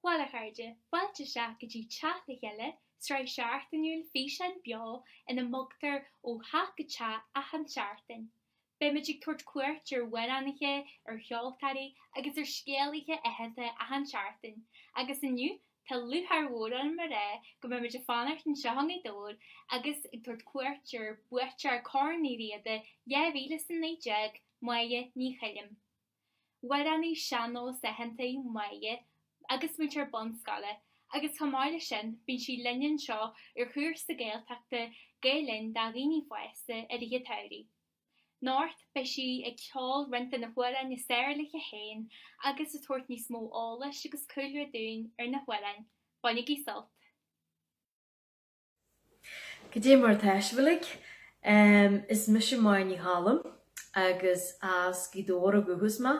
Bhuel, a chairde, fáilte isteach go dtí Teach le Chéile, sraith seachtainiúil físeán beo ina mbogtar ó theach go teach achan seachtain. Beimid ag tabhairt cuairt ar amhránaithe, ar cheoltóirí agus ar scéalaithe aitheanta achan seachtain, agus inniu tá lúcháir mhór orm a rá go mbeimid ag fanacht anseo i nGaoth Dobhair agus ag tabhairt cuairt ar bhuaiteoir Corn Uí Riada 2019, Máire Ní Choilm. Amhránaí sean-nós aitheanta í Máire agus múinteoir bunscoile agus chomh maith leis sin bíonn sí linn anseo ar chúrsa Gaeltachta Gael Linn do dhaoine fásta i rith an tsamhraidh. Anocht beidh sí ag ceol roinnt de na hamhráin is fearr léi féin agus ag tabhairt níos mó eolais agus cúlra dúinn ar na hamhráin. Bainigí sult! Cad é mar atá sibh uilig? Is mise Máire Ní Choilm agus as Gaoth Dobhair ó dhúchas mé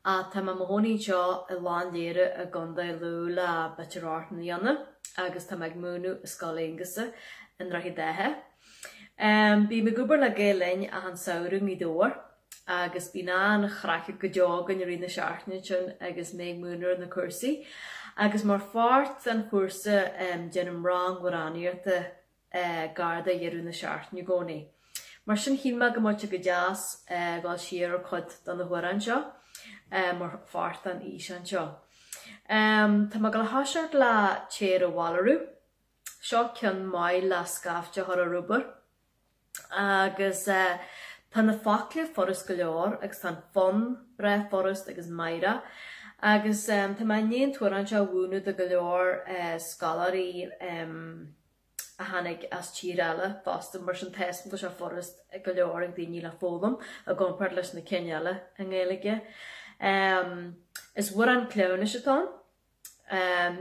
ach tá mé i mo chónaí anseo i Lann Léire i gContae Lú le b'fhéidir 8 mbliana agus tá mé ag múineadh i Scoil Aonghusa i nDroichead Átha. Bím ag obair le Gael Linn achan samhradh i nGaoth Dobhair. agus bíonn an-chraic go deo againn i rith na seachtaine ansin agus mé ag múineadh ar na cúrsaí. Agus mar pháirt den chúrsa déanaim rang amhránaíochta gar do dheireadh na seachtaine i gcónaí. Mar sin shíl mé go mbeadh sé go deas dhul siar ar chuid de na hamhráin seo mar pháirt den fhíseán seo. Tá mé ag dul a thoiseacht le Téir Abhaile Arú. Seo ceann maith le scaifte a chur ar obair. Agus tá na focla furast go leor agus tá an fonn breá furast agus meidhreach. Agus tá mé i ndiaidh an t-amhrán seo a mhúineadh do go leor scoláirí a tháinig as tír eile fosta, mar sin tá a fhios agam go bhfuil sé furast go leor ag daoine le foghlaim i gcomparáid leis na cinn eile i nGaeilge. Is amhrán cleamhnais atá ann.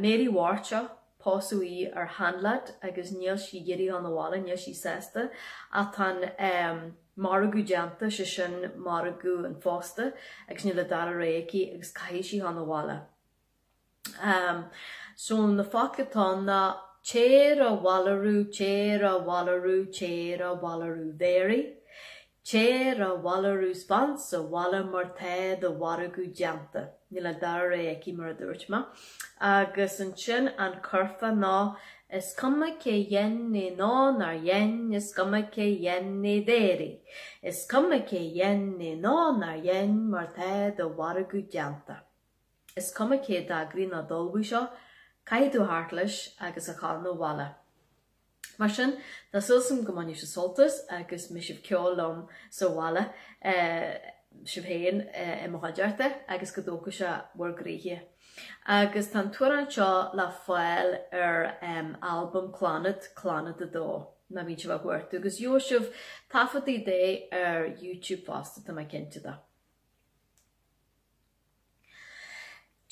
Mary Mhairt seo, pósadh í ar sheanleaid agus níl sí ag iarraidh dhul 'na bhaile, níl sí sásta ach tá an margadh déanta, sé sin margadh an phósta agus níl an dara rogha aici agus caithfidh sí dhul 'na bhaile. So na focla atá ann ná Téir abhaile arú, téir abhaile arú, téir abhaile arú Mhéaraí. Téir abhaile arú 's fan sa bhaile mar tá do mhargadh déanta. Níl an dara rogha aici mar a dúirt mé. Agus ansin an curfá ná Is cuma cé dhein é nó nár dhein, is cuma cé dhein é Mhéaraí. Is cuma cé dhein é nó nár dhein mar tá do mhargadh déanta. Is cuma cé d'eagraigh nó d'ullmhaigh seo, caithfidh tú a theacht leis agus a ghabháil 'na bhaile. Mar sin, tá súil agam go mbainfidh sibh sult as agus mbeidh sibh ag ceol liom sa bhaile, sibh féin i mo chuideachta agus go dtógfaidh sé bhur gcroíthe. Agus tá an t-amhrán seo le fáil ar albam Clannad, Clannad 2, má bhíonn sibh á chuartú, agus gheobhaidh sibh taifeadtaí de ar YouTube fosta, tá mé cinnte de.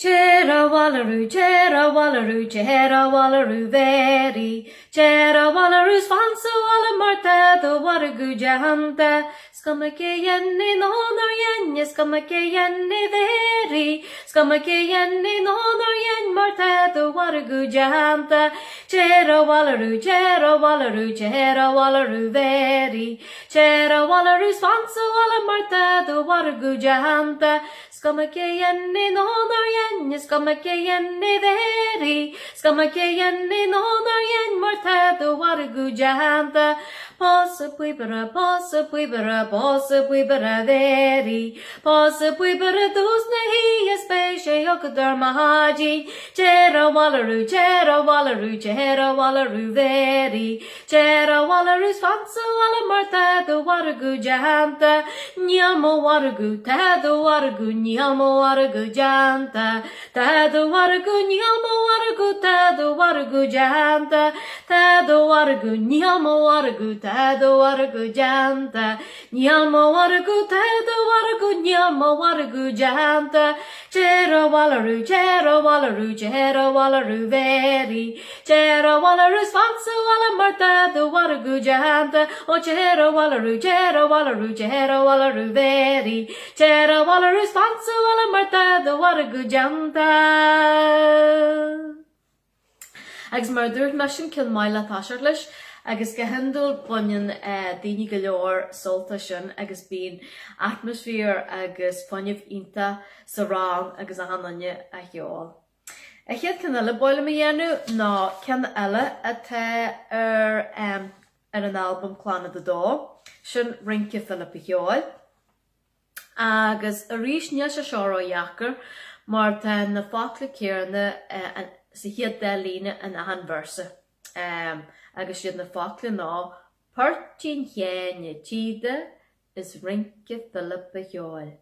Téir abhaile arú, téir abhaile arú, téir abhaile arú Mhéaraí. Téir abhaile arú 's fan sa bhaile mar tá do mhargadh déanta. 'S cuma cé dhein é nó nár dhein, is cuma cé dhein é Mhéaraí. 'S cuma cé dhein é nó nár dhein mar tá do mhargadh déanta. Téir abhaile arú, téir abhaile arú, téir abhaile arú Mhéaraí. Téir abhaile arú 's fan sa bhaile mar tá do mhargadh déanta. 'S cuma cé dhein é nó nár dhein, is cuma cé dhein é Mhéaraí, 's cuma cé dhein é nó nár dhein mar tá do mhargadh déanta. Pósadh píobaire, pósadh píobaire, pósadh píobaire Mhéaraí, Pósadh píobaire i dtús na hoíche 's beidh sé agat ar maidin. Téir abhaile arú, téir abhaile arú, téir abhaile arú Mhéaraí. Téir abhaile arú 's fan sa bhaile mar tá do mhargadh déanta. Níl mo mhargadh, tá do mhargadh, níl mo mhargadh déanta. Tá do mhargadh, níl mo mhargadh, tá do mhargadh déanta. Tá do mhargadh, níl mo mhargadh, tá do mhargadh déanta. Níl mo mhargadh, tá do mhargadh, níl mo mhargadh déanta. Téir abhaile arú, téir abhaile arú, téir abhaile arú Mhéaraí. Téir abhaile arú 's fan sa bhaile mar tá do mhargadh déanta. Ó téir abhaile arú, téir abhaile arú, téir abhaile arú Mhéaraí. Téir abhaile arú 's fan sa bhaile mar tá do mhargadh déanta. Agus mar a dúirt mé, sin ceann maith le toiseacht leis agus go hiondúil baineann daoine go leor sult as sin agus bíonn atmaisféar agus fuinneamh iontach sa rang agus achan duine á cheol. An chéad ceann eile ba mhaith liom a dhéanamh ná ceann eile atá ar ar an albam Clannad 2, sin Rince Philip a' Cheoil. Agus arís níl sé seo ró-dheacair mar tá na focla céanna sa chéad dá líne in achan véarsa. Agus siad na focla ná Poirtín Sheáin a' tSíoda is Rince Philip a' Cheoil.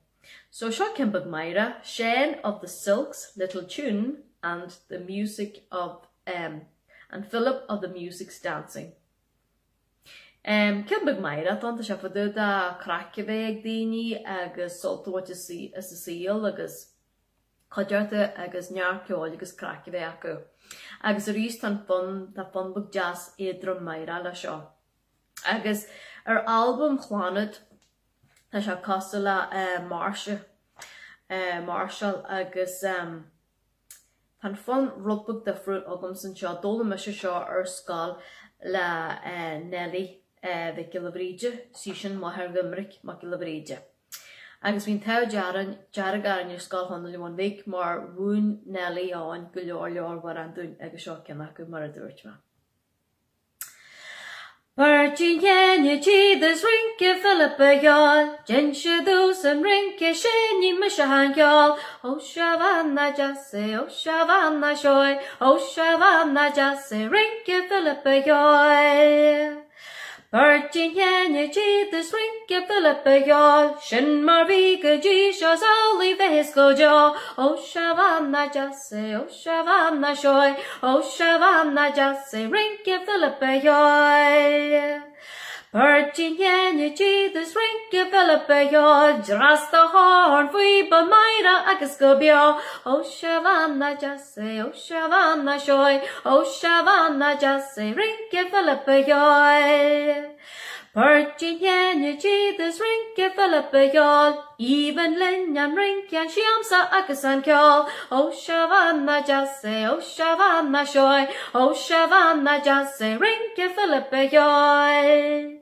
So seo ceann beag meidhreach, Seán of the Silks little tune and the music of and Philip of the music's dancing. Ceann beag meidhreach atá ann, tá sé fá dtaobh de craic a bheith ag daoine agus sult a bhaint as an saol agus cuideachta agus neart ceoil agus craic a bheith acu. Agus arís tá an fonn, tá fonn beag deas éadrom meidhreach le seo. Agus ar albam Chlannad tá sé cosúil le máirse, máirseáil agus. Tá an fonn rud beag difriúil agamsa anseo. D'fhoghlaim mise seo ar scoil le Neilí Mhic Giolla Bhríde, sí sin máthair Dhoiminic Mac Giolla Bhríde. Agus bhí an t-ádh dearg orainn ar Scoil Chonaill an Bhun Bhig mar mhúin Neilí Eoin go leor leor amhrán dúinn agus seo ceann acu mar a dúirt mé. Poirtín Sheáin a' tSíoda is rince Philip a' Cheoil, D'inse domhsa an rince sin ní mise an ceol, Ó sea bhean deas é, ó sea bhean seoigh, ó sea bhean deas é, rince Philip a' Cheoil. Poirtín Sheáin a' tSíoda is rince Philip a' Cheoil, Sin mar bhí go dtí seo 's amhlaidh bheas go deo, Ó sea bhean deas é, ó sea bhean seoigh, ó sea bhean deas é, rince Philip a' Cheoil. Poirtín Sheáin a' tSíoda is rince Philip a' Cheoil, Dreas do chorn faoi ba meidhreach agus go beo, Ó sea bhean deas é, ó sea bhean seoigh, ó sea bhean deas é, rince Philip a' Cheoil. Poirtín Sheáin a' tSíoda is rince Philip a' Cheoil, Aoibhinn linn an rince, an siamsa agus an ceol, Ó sea bhean deas é, ó sea bhean seoigh, ó sea bhean deas é, rince Philip a' Cheoil.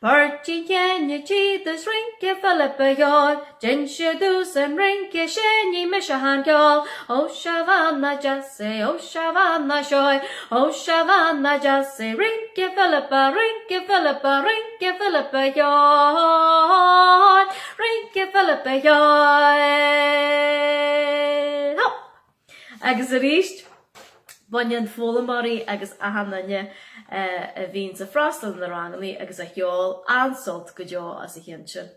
Poirtín Sheáin a' tSíoda is rince Philip a' Cheoil, D'inse domhsa an rince sin ní mise an ceol, Ó sea bhean deas é, ó sea bhean seoigh, ó sea bhean deas é, rince Philip a, rince Philip a, rince Philip a Cheoil, rince Philip a Cheoil. Hop! Agus arís, baineann foghlaimeoirí agus achan duine a bhíonns ag freastal ar na rangannaí agus a cheol an-sult go deo as an cheann sin.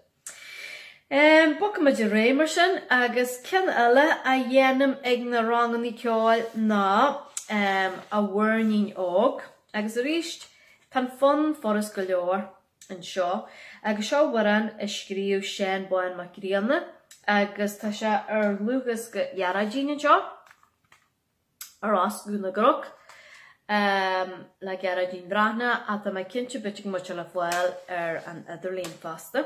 Bogfaimid ar aghaidh mar sin agus ceann eile a dhéanaim ag na rangannaí ceoil ná A Mhuirnín Óg agus arís tá an fonn furast go leor anseo agus seo amhrán a scríobh Seán Bán Mac Grianna agus tá sé ar dhlúthdhiosca Ghearóidín anseo. Ar Fhoscadh na gCnoc le Gearóidín Breathnach ach tá mé cinnte b'fhéidir go mbeidh sé le fáil ar an idirlíon fosta.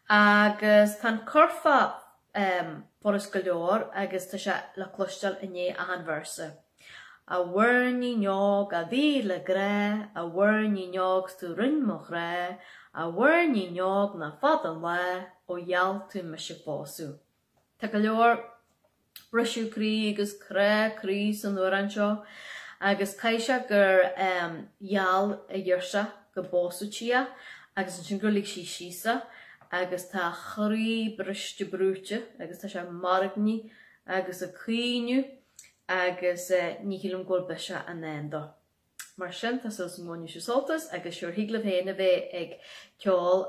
Agus tá an curfá furast go leor agus tá sé le cloisteáil i ndiaidh achan véarsa. A mhuirnín óg, a mhíle grá, a mhuirnín óg 's tú rinn mo chrá, a mhuirnín óg nach fada an lá ó gheall tú mise phósadh. Tá go leor briseadh croí agus crá croí san amhrán seo agus caithfidh sé gur gheall a ghirseach go bpósfadh sí é agus ansin gur lig sí síos é agus tá a chroí briste brúite agus tá sé ag mairgní agus ag caoineadh agus ní shílim go bhfuil biseach i ndán dó. Mar sin, tá súil agam go mbainfidh sibh sult as agus sure thig libh féin a bheith ag ceol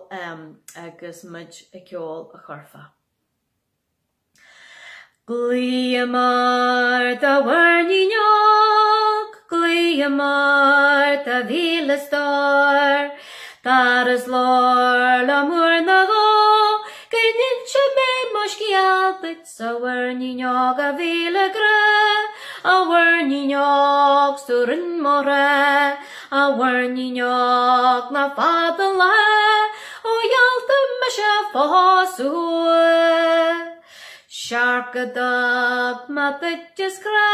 agus muid ag ceol an churfá. Glaoim ort a mhuirnín óg, glaoim ort a mhíle stór, Tar is labhair liom uair nó dhó, Go n-inse mé mo scéal duit. 'S a mhuirnín óg a mhíle grá, A mhuirnín óg 's tú rinn mo chrá, A mhuirnín óg nach fada an lá Ó gheall tú mise a phósadh. Searc a dtug mé duit is crá,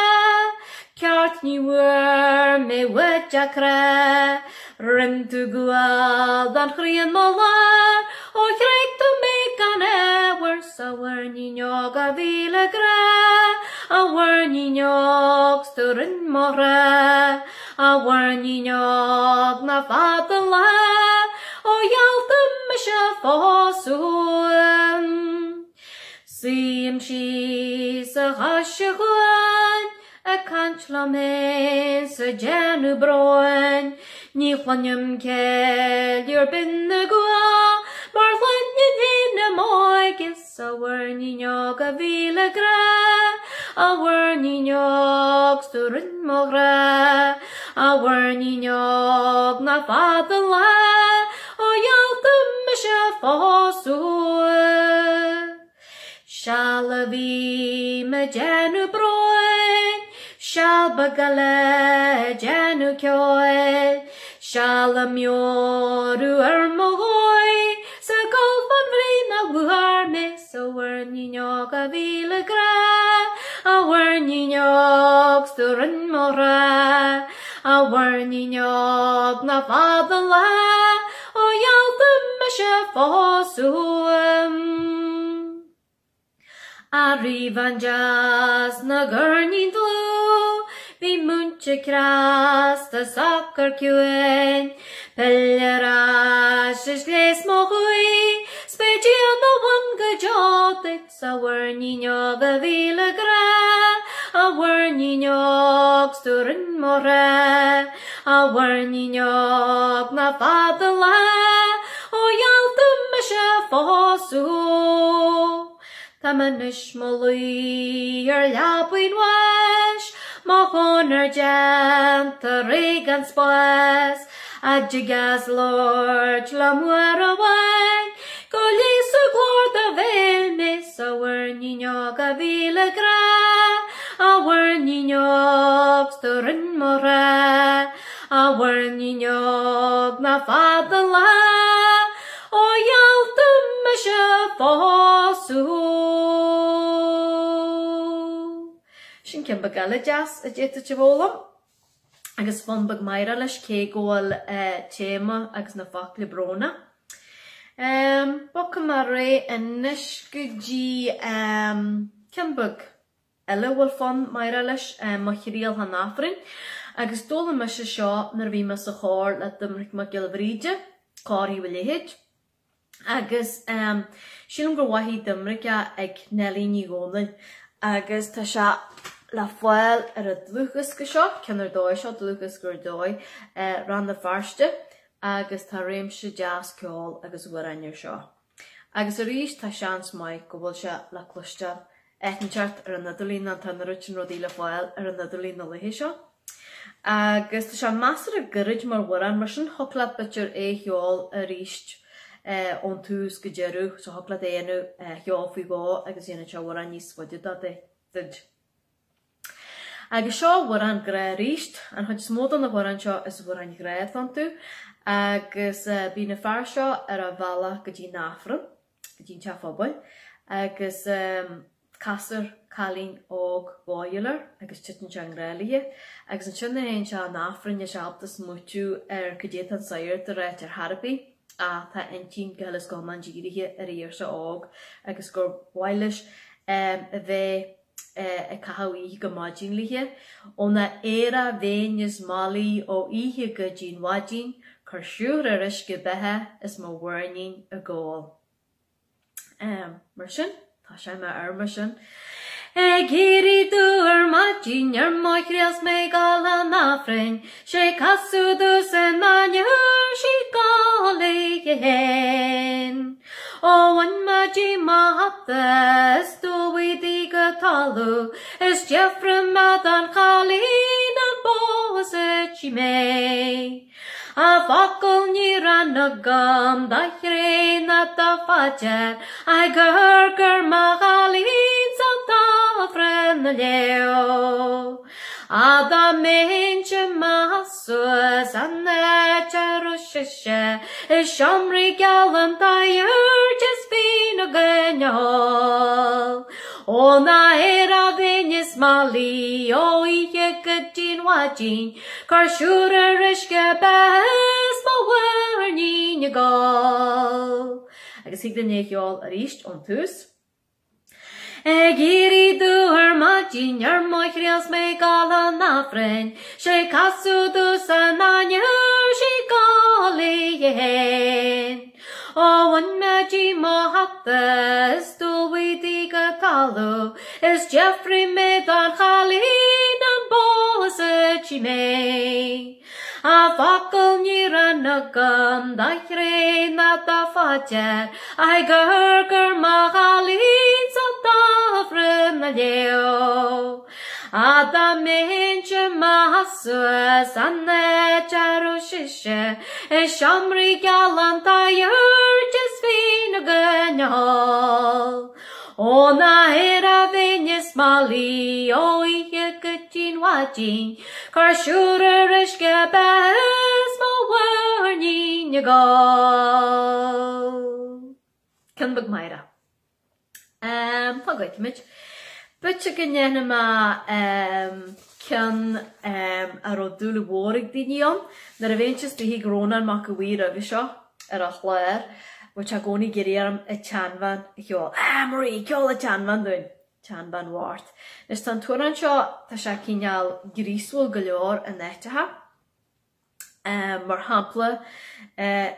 Ceart ní bhfuair mé uait ach crá, Rinn tú gual den chroí in mo lár, Ó thréig tú mé gan ábhar 'S a mhuirnín óg a mhíle grá. A mhuirnín óg 's tú roinn mo ghrá, A mhuirnín óg nach fada an lá Ó gheallta mise a phósadh. Suím síos a chois an chuain Ag caint liom féin 's ag déanamh bróin, Ní chluinim ceiliúr binn na gcuan Mar chluininn féin i m'óige 's a mhuirnín óg a mhíle grá, A mhuirnín óg 's tú roinn mo ghrá, A mhuirnín óg nach fada an lá Ó gheallta mise a phósadh. Seal a bhím ag déanamh bróin, seal beag eile ag déanamh ceoil, seal ag meabhrú ar mo dhóigh 's ag gol fán bhrí nach bhfuair mé 's a mhuirnín óg a mhíle grá, a mhuirnín óg 's tú roinn mo ghrá, a mhuirnín óg nach fada an lá ó gheallta mise a phósadh. A Rí bhán deas na gcoirnín dlúth, bí múinte cneasta socair ciúin, Pill ar ais is gléas mo ghuí, 's beidh Dia 'mo bhun go deo duit 's a mhuirnín óg a mhíle grá, A mhuirnín óg 's tú roinn mo ghrá, A mhuirnín óg nach fada an lá ó gheallta mise a phósadh. Táim anois mo luí ar leabaidh an bháis, Mo chónair déanta réidh gan spás, A dtig as labhairt liom uair amháin, Go leigheasfadh glór do bhéil mé 's a mhuirnín óg a mhíle grá, A mhuirnín óg 's tú roinn mo ghrá, A mhuirnín óg nach fada an lá Ó gheallta mise a phósadh. Sin ceann beag eile deas a d'fhéadfadh sibh a fhoghlaim. Agus fonn beag meidhreach leis cé go bhfuil téama agus na focla brónach. Bogfaidh mé ar aghaidh anois go dtí ceann beag eile a bhfuil fonn meidhreach leis, Mo Thriall Chun Aifrinn. Agus d'fhoghlaim mise seo nuair a bhí mé sa chór le Doiminic Mac Giolla Bhríde, Cór Thaobh an Leithéid. Agus sílim gur mhaithigh Doiminic é ag Neilí Ní Dhomhnaill agus tá sé le fáil ar an dlúthdhiosca seo, ceann ar dóigh seo, dlúthdhiosca ar dóigh, Rann na Feirste agus tá réimse deas ceoil agus amhráin air seo. Agus arís tá seans maith go bhfuil sé le cloisteáil áit inteacht ar an idirlíon, tá an oiread sin rudaí le fáil ar an idirlíon na laethe seo. Agus tá sé measartha gairid mar amhrán, mar sin thiocfadh leat b'fhéidir é a cheol arís ón tús go deireadh, so thiocfadh leat é a dhéanamh, a cheol faoi dhó agus dhéanfadh sé amhrán níos faide duit. Agus seo amhrán grá arís, an chuid is mó de na hamhráin seo is amhráin ghrá atá iontu, agus bíonn an fear seo ar a bhealach go dtí an Aifreann, go dtí an teach phobail agus castar cailín óg dhóighiúil air agus titeann sé i ngrá léi agus ansin nuair a théann sé chun Aifrinn níl sé ábalta smaoitiú ar cad é atá an sagart a ráit ar chor ar bith ach tá a intinn go huile is go hiomlán dírithe ar an ghirseach óg agus gur mhaith leis a bheith ag caitheamh oíche go maidin léi. Ó na aera bhéinn is malaí ó oíche go dtí'n mhaidin, cur siúcra ar uisce beatha is mo mhuirnín ag gol. Mar sin, tá sé mé air mar sin. Ag éirí domh ar maidin ar mo thriall 's mé ag gol chun Aifrinn, 'Sé casadh domh san ainnir 's í ag gol léi féin. Ó bhain mé di mo hata is dubhaigh di go talamh is d'fhiafraigh mé den chailín an bpósfaidh sí mé. A focal ní raibh agam dá chré ná dá phaidir ach gur mo chailín 's an tAifreann a léamh. Á dá mbeinnse i mo sheasamh san áit a raibh sise i seomraí geala an tsaghairt is fíon againn á ól. Ó na haera bhinn is malaí ó oíche go dtí'n mhaidin, cur siúcra ar uisce beatha is mo mhuirnín ag gol. Agus thig linn é a cheol arís ón tús. Ag éirí domh ar maidin ar mo thriall 's mé ag gabháil chun Aifrinn, 'Sé casadh domh san ainnir 's í ag gol léi fhéin. Ó bhain mé di mo hata is d'umhlaigh di go talamh, Is d'fhiafraigh mé den chailín an bpósfaidh sí mé. Ach focal ní raibh agam dá chré ná dá phaidir, Ach ag amharc ar mo chailín 's an tAifreann á léamh. Á dá mbeinnse i mo sheasamh san áit a raibh sise, I seomraí geal an tSagairt is fíon againn á ól. Ó nach air a bheinn is Molly ó oíche go dtí'n mhaidin, Cur siúr ar uisce beatha 's mo mhuirnín ag gol. Ceann beag Máire. Tá goidfimid. B'fhéidir go ndéanfaidh mé ceann a raibh dúil mhór ag daoine ann. Nuair a bheinnse istigh ag Rónán Mac Aodha Bhuí roimhe seo ar an chlár, bheadh sé i gcónaí ag iarraidh orm an tSeanbhean a cheol. Ah Marie, ceol an tSeanbhean dúinn! Tseanbhean Bhocht. Anois tá an t-amhrán seo, tá sé cineál gríosúil go leor in áiteacha. Mar shampla,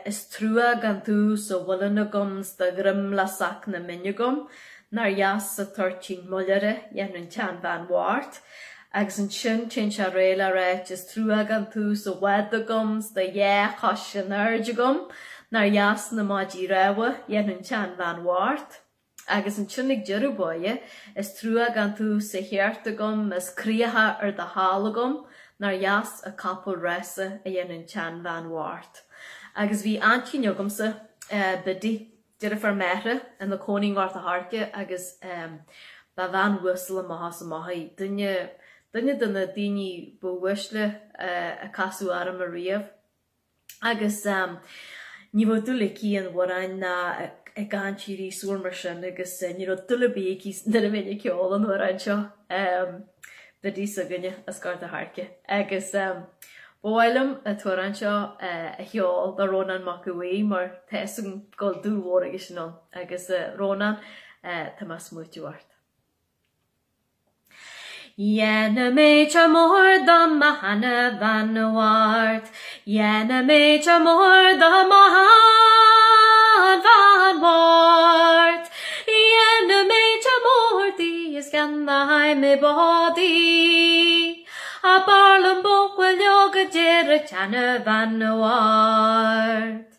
Is trua gan tú sa mhuileann agam 's do dhroim le sac na mine agam, nár dheas an toirtín mullaire dhéanadh an tseanbhean bhocht. Agus ansin téann sé ar aghaidh le ráit Is trua gan tú sa bhád agam 's do dhá chois in airde agam, nár dheas na maidí rámha dhéanadh an tseanbhean bhocht. Agus ansin ag deireadh báire, is trua gan tú sa cheart agam is craochadh ar do shál agam, nár dheas an capall rása a dhéanadh an tseanbhean bhocht. Agus bhí aintín agamsa, Biddy, deirfiúr m'athara, ina cónaí i nGort a' Choirce agus ba bhean uasal amach is amach í, duine, duine de na daoine ba uaisle a casadh orm ariamh. Agus ní bheadh dúil aici in amhráin ná i gcaint ghríosúil mar sin agus ní raibh dúil ar bith aici nuair a bheinn ag ceol an amhráin seo, Biddy s'againne as Gort a' Choirce. Agus ba mhaith liom an t-amhrán seo a cheol do Rónán Mac Aodha Bhuí mar tá fhios agam go bhfuil dúil mhór aigesean ann. Agus Rónán, tá mé ag smaoitiú ort. Dhéanfaidh mé teach mór do mo sheanbhean bhocht, Dhéanfaidh mé teach mór do mo sheanbhean bhocht, Dhéanfaidh mé teach mór di is ceannóidh mé bó di, Ach b'fhearr liom buachaill óg a deir an tseanbhean bhocht.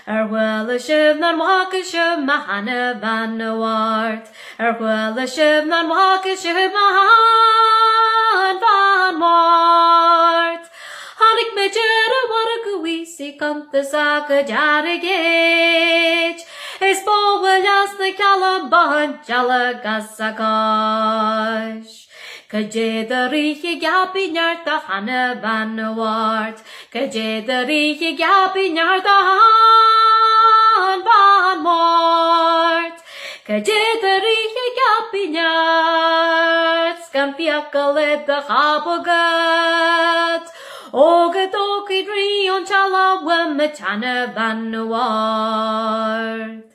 Ar chuala sibh nach bhfaca sibh mo sheanbhean bhocht? Ar chuala sibh nach bhfaca sibh mo sheanbhean bhocht? Chonaic mé deireadh mhargadh 's í cuntas a cuid airgid, Is bó as na cealla bán dealg as a cois. Cad é do rith ag geapaí neart a sheanbhean bhocht? Cad é do rith ag geapaí neart a sheanbhean bhocht? Cad é do rith ag geapaí neart 's gan fiacail i do chab agat? Ó go dtógfaidh rí ón teallach uaim an tseanbhean bhocht.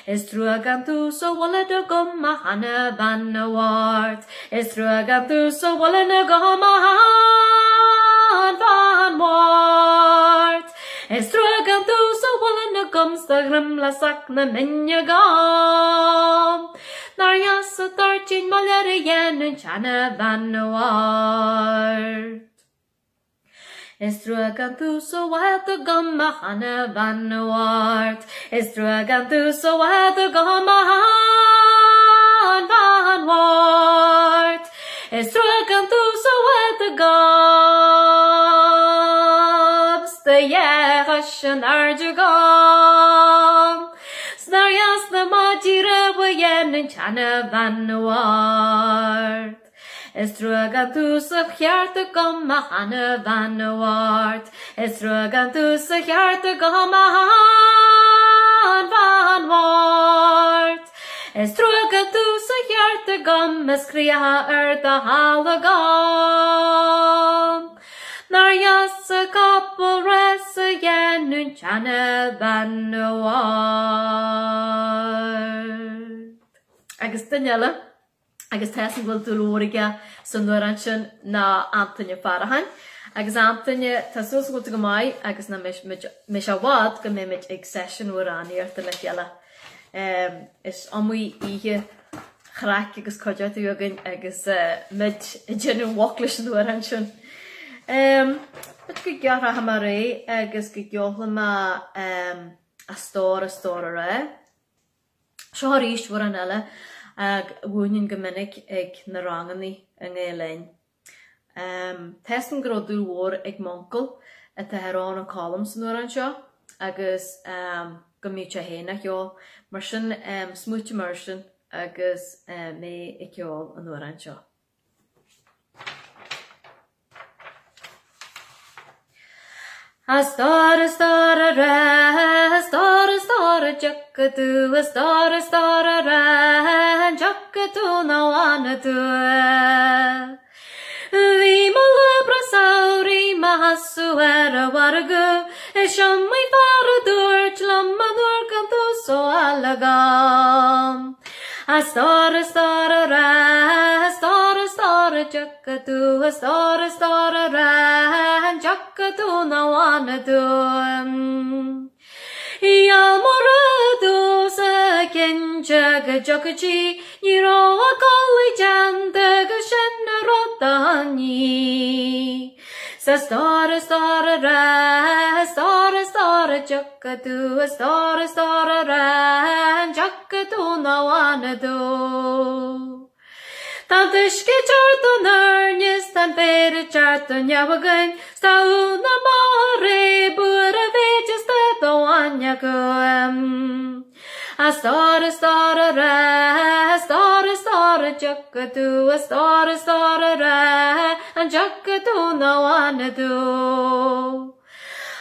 Is trua gan tú sa mhuileann agam a sheanbhean bhocht, Is trua gan tú sa mhuileann agam a sheanbhean bhocht, Is trua gan tú sa mhuileann agam 's do dhroim le sac na mine agam, Nár dheas an toirtín mullaire a dhéanadh an tseanbhean bhocht. Is trua gan tú sa bhád agam a sheanbhean bhocht, Is trua gan tú sa bhád agam a sheanbhean bhocht, Is trua gan tú sa bhád agam 's do dhá chois in airde agam, 'S nár dheas na maidí rámha a dhéanadh an tseanbhean bhocht. Is trua gan tú sa cheart agam a sheanbhean bhocht, Is trua gan tú sa cheart agam a sheanbhean bhocht, Is trua gan tú sa cheart agam is craochadh ar do shál agam, Nár dheas an capall rása a dhéanadh an tseanbhean bhocht. Agus duine eile. Agus tá 'fhios a'm go bhfuil dúil mhór aige san amhrán sin ná Antaine Ó Faracháin. Agus a Antaine, tá súil 's go bhfuil tú go maith agus nach mbeidh mbeidh sé i bhfad go mbeidh muid ag seisiún amhránaíochta le chéile. Is iomaí oíche chraic agus cuideachta a bhí againn agus muid ag déanamh amach leis an amhrán sin. B'fhéidir go gceolfaidh mé ar aghaidh agus go gceolfaidh mé A Stór, A Stór a Rá. Seo arís amhrán eile a mhúininn go minic ag na rangannaí i nGael Linn. Tá 'fhios a'm go raibh dúil mhór ag m'uncail, an tAthair Eoghan Ó Colm, san amhrán seo agus go mbíodh sé féin á cheol. Mar sin smaoitigh mé air sin agus mé ag ceol an amhráin seo. A stór, a stór, a rá, a stór, a stór, an dtiocfaidh tú, a stór, a stór, a rá, an dtiocfaidh tú nó fhanfaidh tú? Bhí mo lá breá samhraidh 'mo sheasamh ar an mhargadh, is iomaí fear a dúirt liom an uair gan tú sa bhaile agam. A stór, a stór, a rá, a stór, a stór, an dtiocfaidh tú, a stór, a stór, a rá, an dtiocfaidh tú nó fhanfaidh tú? Gheall Máire domhsa cinnte go dtiocfadh sí, ní raibh a codladh déanta agus sin an rud a ní. 'S a stór, a stór, a rá, a stór, a stór, an dtiocfaidh tú, a stór, a stór, a rá, an dtiocfaidh tú nó fhanfaidh tú? Tá an t-uisce ag teacht ón airne is tá an féar ag teacht ón neamh againn, 's tá Úna Máthar réabúr a mhéid is tá d'abhainn agam. A stór, a stór, a rá, a stór, a stór, an dtiocfaidh tú, a stór, a stór, a rá, an dtiocfaidh tú nó fhanfaidh tú?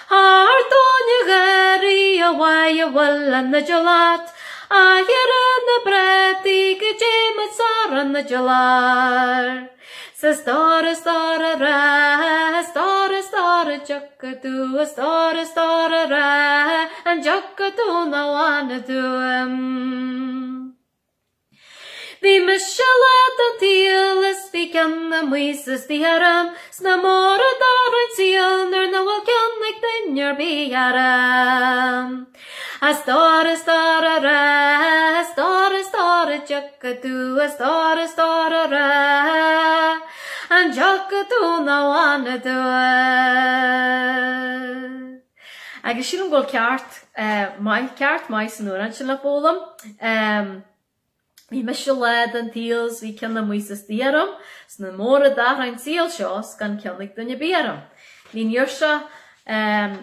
Thar tóin an gharraí a mhaith a bhfuil an fhidil leat, a ghearradh na bprátaí go dté muid soir an fhidealár. 'S a stór, a stór, a rá, a stór, a stór, an dtiocfaidh tú, a stór, a stór, a rá, an dtiocfaidh tú nó fhanfaidh tú? Bhí mise lá den tsaol is bhí ceann amuigh 's istigh orm, 's nach mór a d'athraigh an saol nuair nach bhfuil ceann ag duine ar bith orm. A stór, a stór, a rá, a stór, a stór, an dtiocfaidh tú, a stór, a stór, a rá, an dtiocfaidh tú nó fhanfaidh tú? Agus sílim go bhfuil ceart maith, ceart maith san amhrán sin le foghlaim. Bhí mise lá den tsaol 's bhí ceann amuigh 's istigh orm, 's nach mór a d'athraigh an saol seo 's gan ceann ag duine ar bith orm. Ní raibh sé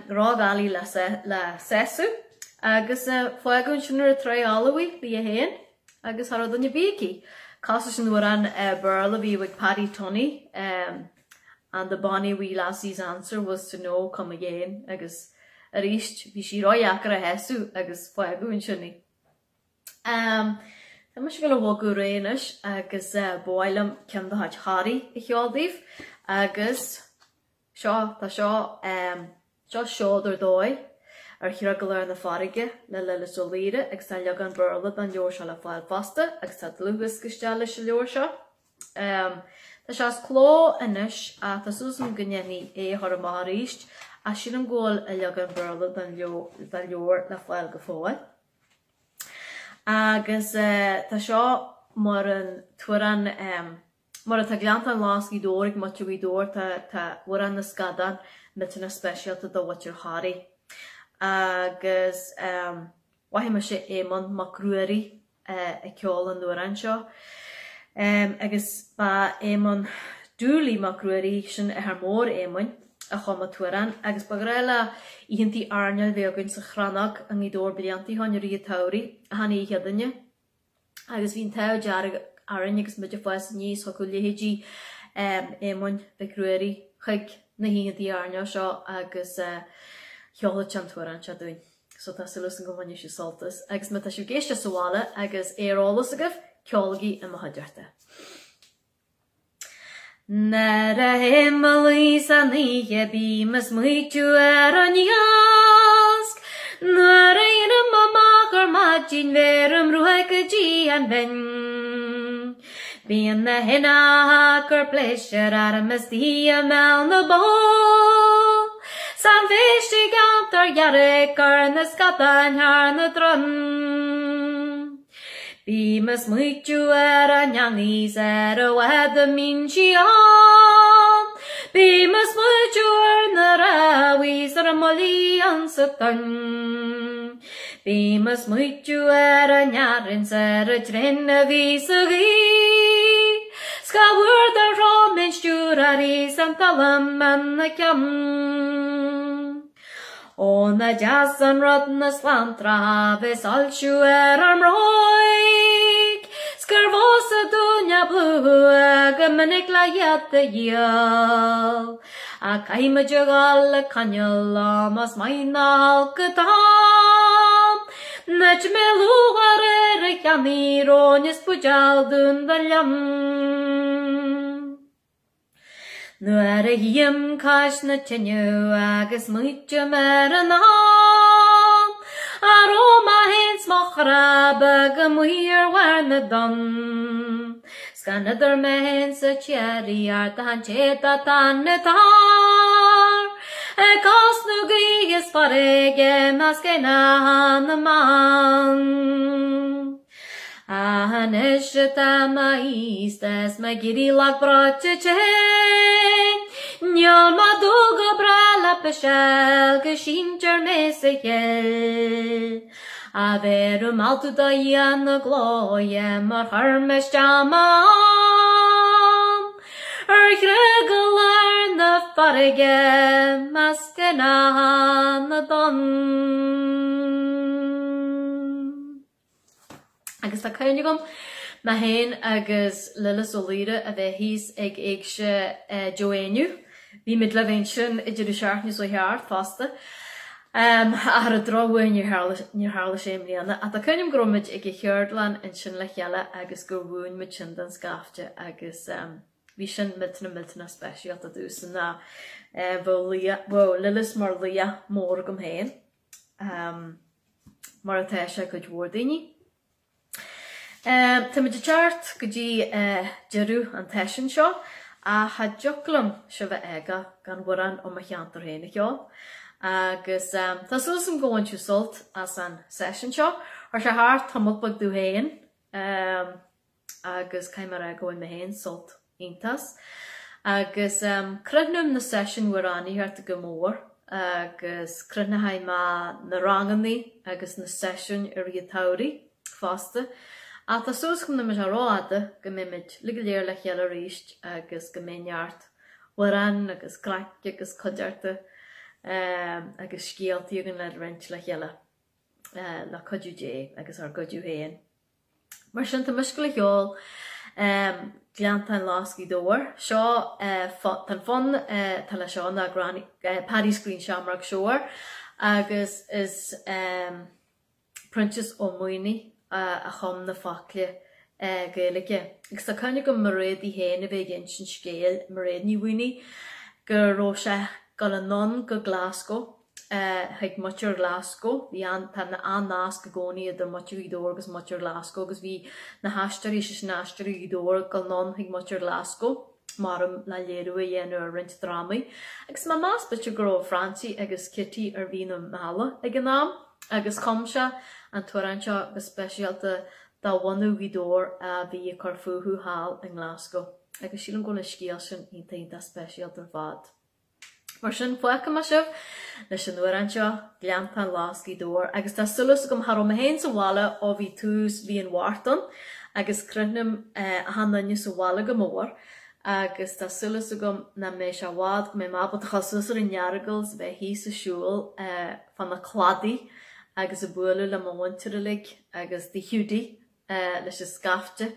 ródhoiligh le seasamh agus fágadh ansin ar an tráigh fholamh í léi féin agus cha raibh duine ar bith aici. Cosúil leis an amhrán Béarla a bhíodh ag Paddy Tunney, And the bonny wee lassie's answer was to no come again agus arís bhí sí ródheacair a sheasamh agus fágadh ansin í. Tá mise ag dul a bhogadh ar aghaidh anois agus ba mhaith liom ceann de chuid Thoraí a cheol daoibh agus seo, tá seo, seo seod ar dóigh ar Chriogal Lár na Farraige le Lillis Ó Laoire agus tá leagán Béarla den leabhar seo le fáil fosta agus tá dlúthdhiosca istigh leis an leabhar seo. Tá sé as cló anois ach tá súil agam go ndéanfaí é a chur amach arís ach sílim go bhfuil an leagán Béarla den leabhar le fáil go fóill. Agus tá seo mar an t-amhrán, mar atá Gleanntáin Ghlas Ghaoth Dobhair ag muintir Ghaoth Dobhair, tá tá Amhrán na Scadán millteanach speisialta do mhuintir Thoraí. Agus mhothaigh mise Éamonn Mac Ruairí ag ceol an amhráin seo. Agus ba Éamonn Dooley Mac Ruairí, sin athair mór Éamoinn, a chum an t-amhrán agus ba ghnách le oícheantaí airneáil a bheith againn sa Chrannóg i nGaoth Dobhair blianta ó shoin i rith an tsamhraidh, achan oíche Chéadaoine agus bhí an t-ádh dearg orainn agus muid ag fás aníos, thiocfadh leithéidí Éamoinn Mhic Ruairí chuig na hoícheantaí airneáil seo agus cheolfadh sé an t-amhrán seo dúinn. So tá súil agam go mbainfidh sibh sult as agus má tá sibh ag éisteacht sa bhaile agus é ar eolas agaibh, ceolaigí i mo chuideachta. Nuair a théim a luí san oíche bím ag smaoitiú ar an iasc. Nuair a éirim amach ar maidin bheirim ruaig go dtí an bhinn. Bíonn na héanacha ag cur pléisiúir orm istigh i mbéal na bó. 'S an phéist i gceantar ghearraigh cur na scadáin thar na dronn. Bím ag smaoitiú ar an eangaí 's ar an bhfad a mbíonn sí ann. Bím ag smaoitiú ar na rámhaí 's ar an mbuillí ansa tonn. Bím ag smaoitiú ar an fhearthainn 's ar an traein a bhí sa ghaoth. 'S cá bhfuair do throm aon stiúrthóirí 's an talam ina ceann. Ó nach deas an rud na sláintracha bheith soilsiú ar ár mbróig, 's gur mheasa dúinn a bplúchadh go minic le iad a dhíol. Ach caithfimid a dhul ag coinneáil leo más maith ná holc an t-am. Ná mé lúcháir ar a cheannaí róin is buidéal dúinn do liom. Nuair a shuím cois na tineadh agus smaoitím ar an am a raibh mé féin 's mo chara beag amuigh ar bharr na dtonn 's gan idir mé féin 's an tSíoraí ach an té atá na tar ag cosnú gaoithe is farraige i measc éanacha na mban. Anois atá mé aosta is mé ag éirí lag breoite tinn, Níl mé dubh go breá le piseáil go síntear mé sa chill. A bheirim altú do Dhia na glóire mar chuir mé isteach m'anam Ar chriogal lár na farraige measc éanacha na dtonn. Agus tá cuimhne agam mé féin agus Lillis Ó Laoire a bheith thíos ag Éigse Joe Éinniú. Bhí muid libh ansin an deireadh seachtaine seo thart fosta. Ach ar an drochuair níor tharla níor tharla sé i mbliana. Ach tá cuimhne agam go raibh muid ag an cheardlann ansin le chéile agus gur mhúin muid sin don scaifte agus bhí sin millteanach millteanach speisialta domhsa ná bheadh bheadh Lillis mar laoch mór agam féin. mar atá sé ag cuid mhór daoine. Táimid ag teacht go dtí deireadh an tseisiúin seo ach cha dtiocfadh liom sibh a fhágáil gan amhrán ó mo cheantar féin a cheol agus tá súil agam go bhain sibh sult as an seisiún seo. Chuir sé thart tamall beag domh féin. agus caithfidh mé a rá go bhain mé féin sult iontach as. Agus crothnaím na seisiúin amhránaíochta go mór agus crothnachaidh mé na rangannaí agus na seisiúin i rith an tsamhraidh fosta. Ach tá súil agam nach mbeidh sé rófhada go mbeidh muid uilig go léir le chéile arís agus go mbeidh neart amhrán agus craic agus cuideachta agus scéaltaí againn le roinnt le chéile le cuidiú Dé agus ár gcuidiú féin. Mar sin, tá mise ag gabháil a cheol Gleanntáin Lás Ghaoth Dobhair. Seo, tá an fonn atá le seo ná Granny, Paddy's Green Shamrock Shore agus is Proinsias Ó Maonaigh a chum na focla Gaeilge. Agus tá cuimhne agam Mairéad í féin a bheith ag insint scéil, Mairéad Ní Mhaonaigh, go raibh sé ag dul anonn go Glasgow chuig muintir Ghlaschú. Bhí an, tá an-nasc i gcónaí idir muintir Ghaoth Dobhair agus muintir Ghlaschú agus bhí na haisteoirí, sé sin aisteoirí Ghaoth Dobhair ag dul anonn chuig muintir Ghlaschú maram le léiriú a dhéanamh ar roinnt drámaí. Agus mé ag meas b'fhéidir go raibh Francie agus Kitty ar mhí na meala ag an am agus chum sé an t-amhrán seo go speisialta do bhunadh Ghaoth Dobhair a bhí ag cur fúthu thall i nGlasgow. Agus sílim go bhfuil an scéal sin iontach iontach speisialta ar fad. Mar sin, fágfaidh mé sibh leis an amhrán seo, Gleanntáin Lás Ghaoth Dobhair, agus tá súil agam, cha raibh mé féin sa bhaile ó bhí tús mhí an Mhárta ann, agus crothnaím achan duine sa bhaile go mór, agus tá súil agam nach mbeidh sé i bhfad go mbeidh mé ábalta dhul suas ar an Earagail is a bheith thíos ag siúl fá na cladaí agus ag bualadh le mo mhuintir uilig agus Tigh Hiúdaí leis an scaifte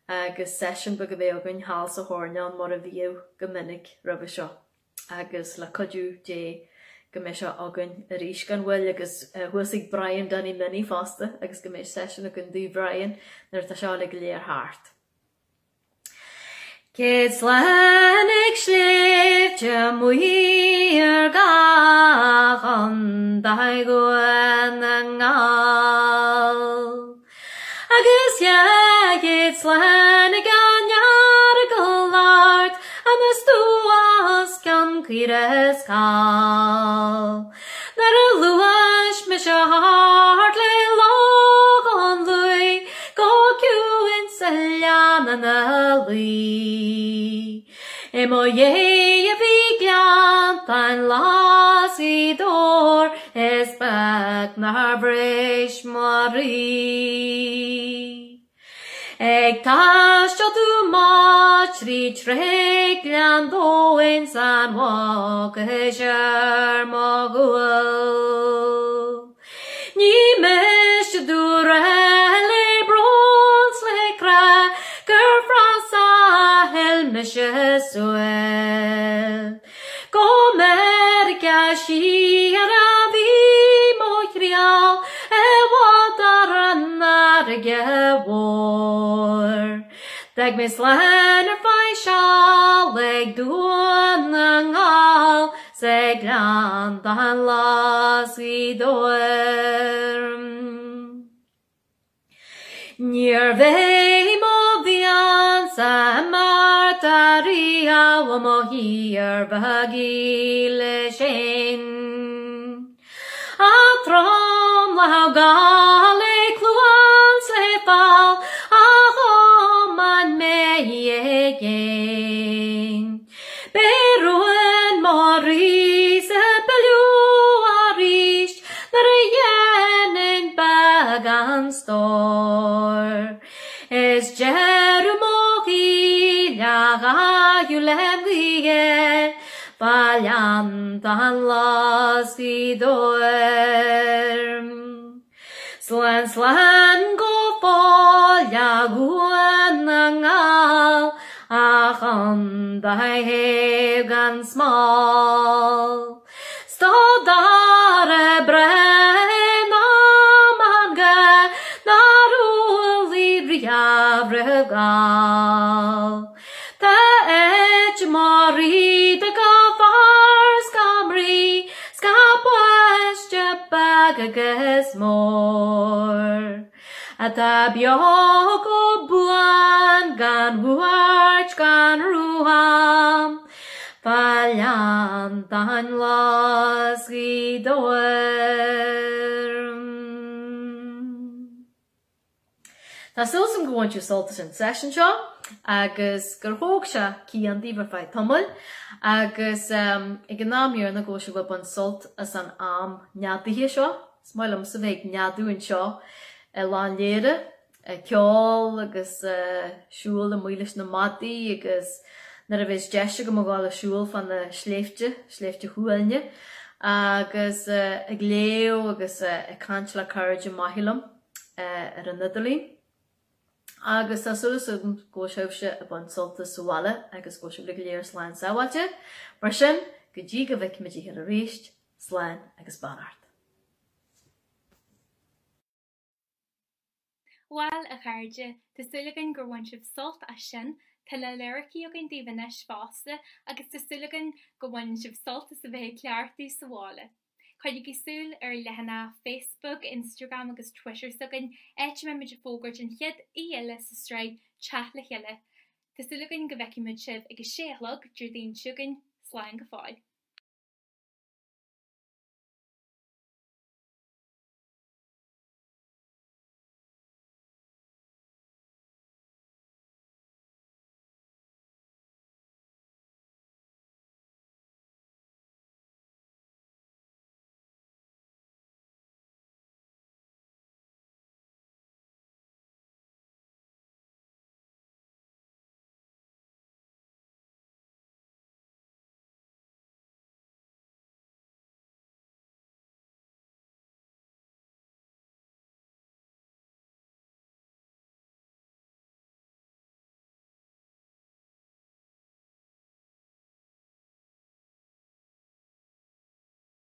agus seisiún beag a bheith againn thall sa choirnéal mar a bhíodh go minic roimhe seo agus le cuidiú Dé go mbeidh sé againn arís gan mhoill agus thuas ag Brian Danny Minnie fosta agus go mbeidh seisiún againn dtigh Bhrian nuair atá seo uilig go léir thart. Céad slán ag sléibhte maorga Chontae Dhún na nGall, Agus 200 slán ag an. Cliara is Gall. Nuair a ghluais mise thart le Loch an Lúith go ciúin sa leanna 'na luí. I mo dhéidh a bhí Gleanntáin Ghlas Ghaoth Dobhair is beag nár bhris mo chroí. Ag taisteal domh amach tríd tré Gleann Domhain 's an Mhucais ar mo ghual. Ní miste domh a rá le brón 's le crá gur fras a thuill mise súil. Go Meiriceá siar a bhí mo thriall i bhfad ar an fharraige mhór. D'fhág mé slán ar feadh seal ag Dún na nGall 's ag Gleanntán Ghlas Ghaoth Dobhair. Níorbh é mo mhiansa i mbeart ariamh ó mo thír bheag dhílis fhéin. A tromlach Gall le cluain 's le fál a thiomáin mé i gcéin. Beidh rún mo chroí-sa beo arís nuair a dhéanainn beagán stóir. Is deireadh mo shaoil a chaitheamh lem ghaoth fá Ghleanntán Ghlas Ghaoth Dobhair. Slán slán go fóill a Dhún na nGall, a chontae shéimh gan smál. 'S do dara breith ná meangadh nár umhlaigh riamh roimh Ghall. Tá áit mo rí do gach fear 's gach mnaoi 's gach páiste beag agus mór, atá beo go buan gan bhuairt gan ruaim fá Ghleanntán Ghlas Ghaoth Dobhair. Tá súil agam gur bhain sibh sult as an seisiún seo agus gur thóg sé cian daoibh ar feadh tamaill agus ag an am céanna go bhfuil sibh ag baint sult as an am neadaithe seo. Is maith liomsa bheith ag neadú anseo i Lann Léire, ag ceol agus siúl amuigh leis na madaí agus nuair a bheas deis agam a ghabháil ag siúl fá na sléibhte, Sléibhte Chuailgne, agus ag léamh agus ag caint le cairde maithe liom. ar an idirlíon agus tá súil agam go bhfuil sibhse ag baint sult as sa bhaile agus go bhfuil sibh uilig go léir slán sábháilte. Mar sin, go dtí go bhfeicfimid a chéile arís, slán agus beannacht. Bhuel, a chairde, tá súil againn gur bhain sibh sult as sin. Tá na liricí againn daoibh anois fosta agus tá súil againn go mbaineann sibh sult as a bheith ag cleachtadh sa bhaile. Coinnígí súil ar leathanach Facebook, Instagram agus Twitter s'againn, áit a mbeimid ag fógairt an chéad aoi eile sa sraith Teach le Chéile. Tá súil againn go bhfeicfidh muid sibh ag a sé a chlog, Déardaoin seo chugainn. Slán go fóill.